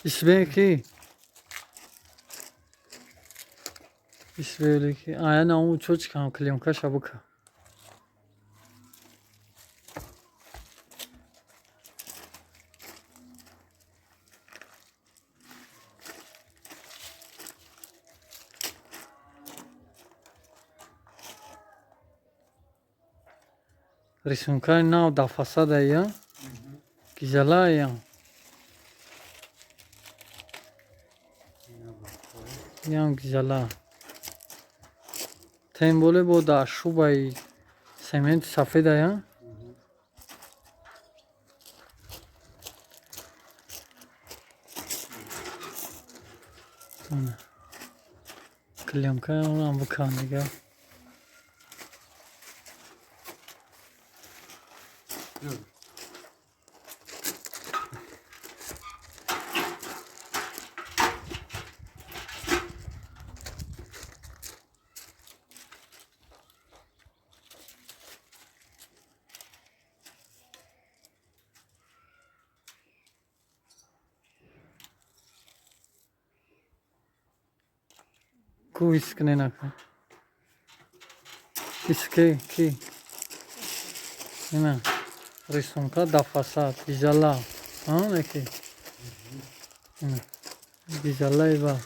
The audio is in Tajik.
Исбеки. Исбеки. А я на учочкам клеёнка шабука. Рисункаи нав дар фасада я. Гизала я. Ям гизала. Тем более бо дар шубаи сементи сафеда я. Клеёнкаи онам бикан дига. Ку искне нака. Иске ки. Ина. Рисунка да фасад. Гизала. А, неки. Ина. Гизала ива.